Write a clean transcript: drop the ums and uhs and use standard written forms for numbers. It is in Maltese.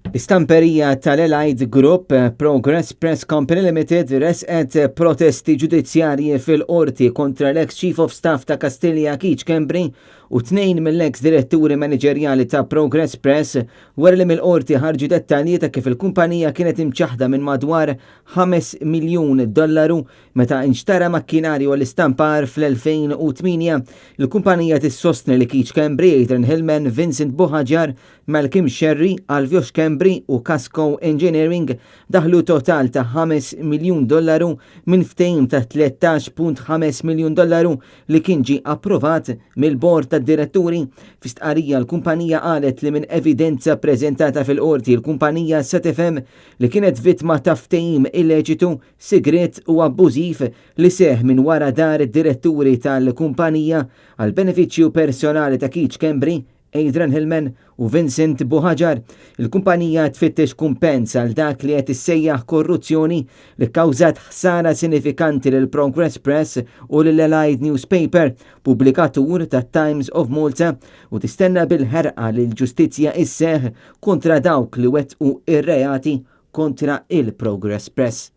L-istamperija tal-Allied Group, Progress Press Company Limited, resqet protesti ġudizzjarji fil-qorti kontra l-ex Chief of Staff ta' Kastilja Keith Schembri u tnejn mill-ex diretturi maniġerjali ta' Progress Press wara li mill-qorti ħarġu dettalji ta' kif il-kumpanija kienet imċaħda minn madwar 5 miljun dollaru meta inxtara makkinarju għall-istampar fl-2008. Il-kumpanija tissostni li Keith Schembri, Adrian Hillman, Vincent Buhagiar, Malcolm Scerri, Alvio Schembri u Kasco Engineering daħlu total ta' 5 miljun dollaru minn ftehim ta' 13.5 miljun dollaru li kien ġie approvat mill-bord tad-diretturi. Fi stqarrija l-kumpanija qalet li minn evidenza preżentata fil-qorti l-kumpanija se tifhem li kienet vittma ta' ftehim illeċitu, sigriet u abbużiv li seħħ minn wara dar id-diretturi tal-kumpanija għal benefiċċju personali ta' Keith Schembri, Adrian Hillman u Vincent Buhagiar. Il-kumpanija tfittex kumpens għal dak li qed issejjaħ korruzzjoni li kkawżat ħsara sinifikanti lil Progress Press u lil Allied Newspaper, pubblikatur ta' Times of Malta, u tistenna bil-ħerqa li l-ġustizzja isseħ kontra dawk li wettqu ir-reati kontra il-Progress Press.